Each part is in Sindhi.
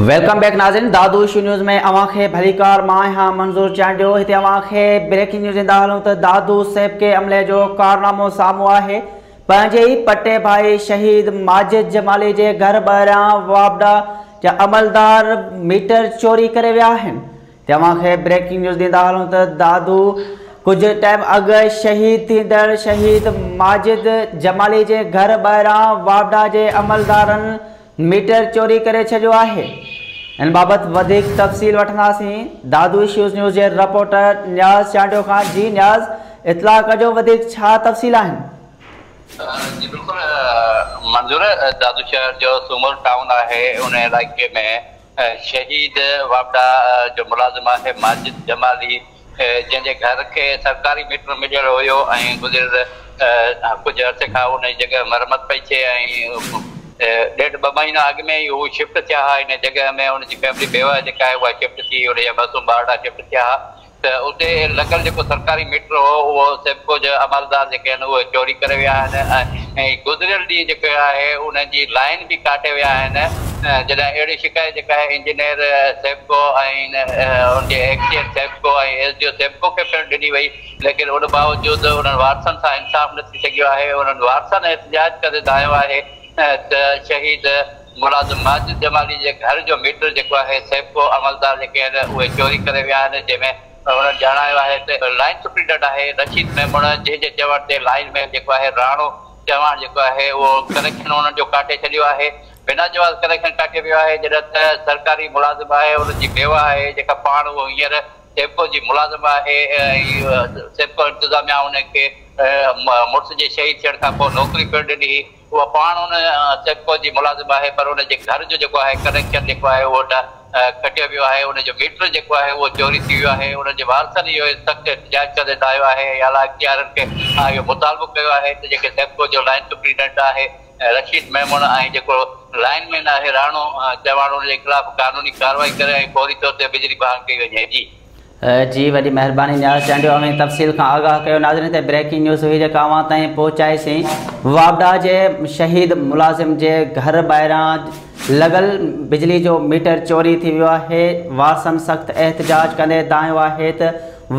Welcome back ناظرين دادو ايشو نيوز ۾ اوهان کي ڀليڪار. مان آهيان منظور چانڊيو. هتي اوهان کي بريڪنگ نيوز ڏيندا هلون ته دادو سيپڪي عملي جو ڪارنامو سامهون آهي. پنهنجي ئي پٽي ڀائي شهيد ماجد جمالي جي گهر ٻاهران واپڊا جا عملدار ميٽر چوري ڪري ويا آهن. هتي اوهان کي بريڪنگ نيوز ڏيندا هلون ته دادو ڪجهه ٽائيم اڳ شهيد ٿيندڙ شهيد ماجد جمالي جي گهر ٻاهران واپڊا جي عملدارن ميٽر چوري ڪري ڇڏيو آهي. ان بابت وڌيڪ تفصيل وٺنداسين دادو اشوز نيوز جي رپورٽر نياز چانڊيو کان. جي نياز، اطلاع ڪجو وڌيڪ ڇا تفصيل آهن؟ جي بلڪل منظور، دادو شهر جو سومر ٽائون آهي، ان علائقي ۾ شهيد واپڊا جو ملازم آهي ماجد جمالي، جنهن جي گهر کي سرڪاري ميٽر مليل هيو ۽ گذريل ڪجهه عرصي کان ان جي جڳهه مرمت پئي ٿئي ۽ ڏيڍ ٻه مهينا اڳ ۾ ئي هو شفٽ ٿيا ها ان جڳهه ۾. ان جي فيملي بيوه جيڪا آهي اها شفٽ ٿي، ان جا معصوم ٻارڙا شفٽ ٿيا ها ته اتي لڳل جيڪو سرڪاري ميٽر هو اهو سيپڪو جا عملدار جيڪي آهن اهي چوري ڪري ويا آهن ۽ گذريل ڏينهن جيڪو آهي ان جي لائين به ڪاٽي ويا آهن. جڏهن اهڙي شڪايت جيڪا آهي انجنيئر سيپڪو ۽ ان جي XEN SEPCO ۽ S D O SEPCO کي پڻ ڏني وئي، ليڪن ان باوجود انهن وارثن سان انصاف نه ٿي سگهيو آهي. انهن وارثن احتجاج ڪندي دانهيو آهي ته شهيد ملازم ماجد جمالي جي گهر جو ميٽر جيڪو آهي سيپڪو عملدار جيڪي آهن اهي چوري ڪري ويا آهن، جنهن ۾ انهن ڄاڻايو آهي ته لائين سپرنٽنڊنٽ آهي رشيد ميمڻ، جنهن جي چوڻ تي لائين مين جيڪو آهي راڻو چواڻ جيڪو آهي اهو ڪنيڪشن انهن جو ڪاٽي ڇڏيو آهي، بنا جواز ڪنيڪشن ڪاٽيو ويو آهي، جڏهن ته سرڪاري ملازم آهي، ان جي بيوه آهي جيڪا پاڻ اهو هينئر سيپڪو جي ملازم آهي ۽ سيپڪو انتظاميا ان کي مڙس جي شهيد ٿيڻ کان پوء نوڪري پڻ ڏني هئي، اها پاڻ ان سيپڪو جي ملازم آهي، پر ان جي گهر جو جيڪو آهي ڪنيڪشن جيڪو آهي اهو ڪٽيو ويو آهي، ان جو ميٽر جيڪو آهي اهو چوري ٿي ويو آهي. ان جي وارثن اهو سخت احتجاج ڪندي دانهيو آهي ۽ اعليٰ اختيارين کي اهو مطالبو ڪيو آهي ته جيڪي سيپڪو جو لائين سپرنٽنڊنٽ آهي رشيد ميمڻ ۽ جيڪو لائين مين آهي راڻو چواڻ ان جي خلاف قانوني ڪارروائي ڪري ۽ فوري طور تي بجلي بحال ڪئي وڃي. جي. جي وڏي مهرباني نياز چانڊيو اوهين تفصيل کان آگاهه ڪيو. ناظرين هتي بريڪنگ نيوز هئي جيڪا اوهان تائين پهچائي سين. واپڊا جي شهيد ملازم جي گهر ٻاهران لڳل بجلي جو ميٽر چوري ٿي ويو آهي. وارثن سخت احتجاج ڪندي دانهيو آهي ته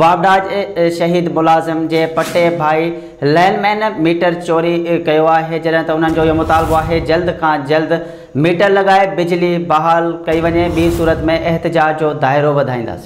واپڊا جي شهيد ملازم جي پٽي ڀائي لائن مين ميٽر چوري ڪيو آهي، جڏهن ته انهن جو اهو مطالبو آهي جلد کان جلد ميٽر لڳائي بجلي بحال ڪئي وڃي، ٻي صورت ۾ احتجاج جو دائرو وڌائينداسين.